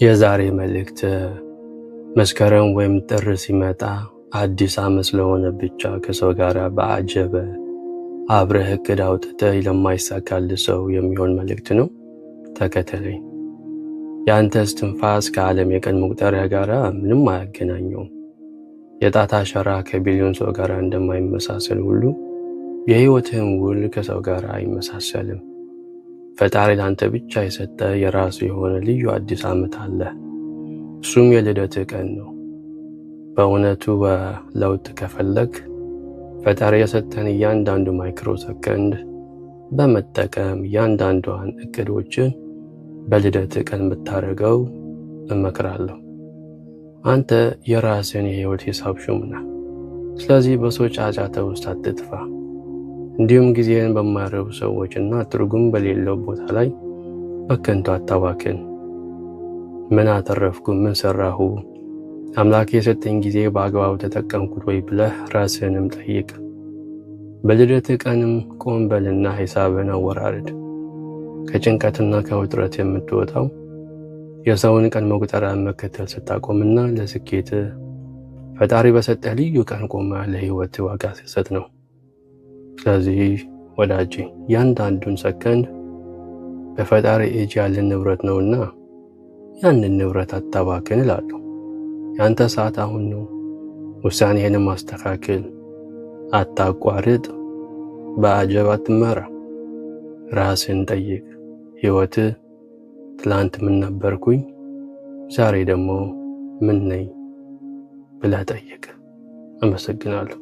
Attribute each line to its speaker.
Speaker 1: የዛሬ መልእክት መስከረም ወይም ጥር ሲመጣ አዲስ ዓመት ስለሆነ ብቻ ከሰው ጋር በአጀብ አብረህ እቅድ አውጥተህ ለማይሳካልህ ሰው የሚሆን መልእክት ነው። ተከተለኝ። የአንተ እስትንፋስ ከዓለም የቀን መቁጠሪያ ጋር ምንም አያገናኘውም። የጣት አሻራ ከቢሊዮን ሰው ጋር እንደማይመሳሰል ሁሉ የህይወትህን ውል ከሰው ጋር አይመሳሰልም። ፈጣሪ ለአንተ ብቻ የሰጠ የራሱ የሆነ ልዩ አዲስ ዓመት አለ። እሱም የልደትህ ቀን ነው። በእውነቱ ለውጥ ከፈለግ ፈጣሪ የሰጠን እያንዳንዱ ማይክሮ ሰከንድ በመጠቀም እያንዳንዷን እቅዶችን በልደትህ ቀን ብታደርገው እመክራለሁ። አንተ የራስህን የህይወት ሂሳብ ሹም ነህ። ስለዚህ በሰው ጫጫታ ውስጥ አትጥፋ። እንዲሁም ጊዜህን በማይረቡ ሰዎችና ትርጉም በሌለው ቦታ ላይ በከንቱ አታባክን። ምን አተረፍኩ? ምን ሰራሁ? አምላክ የሰጠኝ ጊዜ በአግባቡ ተጠቀምኩት ወይ ብለህ ራስህንም ጠይቅ። በልደትህ ቀንም ቆም በልና ሂሳብህን አወራርድ። ከጭንቀትና ከውጥረት የምትወጣው የሰውን ቀን መቁጠሪያ መከተል ስታቆምና ለስኬት ፈጣሪ በሰጠህ ልዩ ቀን ቆመህ ለህይወት ዋጋ ስትሰጥ ነው። ስለዚህ ወዳጄ እያንዳንዱን ሰከንድ በፈጣሪ እጅ ያለን ንብረት ነውና ያንን ንብረት አታባክን እላለሁ። ያንተ ሰዓት አሁን ነው። ውሳኔህንም አስተካክል። አታቋርጥ። በአጀብ አትመራ። ራስህን ጠይቅ። ህይወትህ ትላንት ምን ነበርኩኝ፣ ዛሬ ደግሞ ምን ነኝ ብለህ ጠይቅ። አመሰግናለሁ።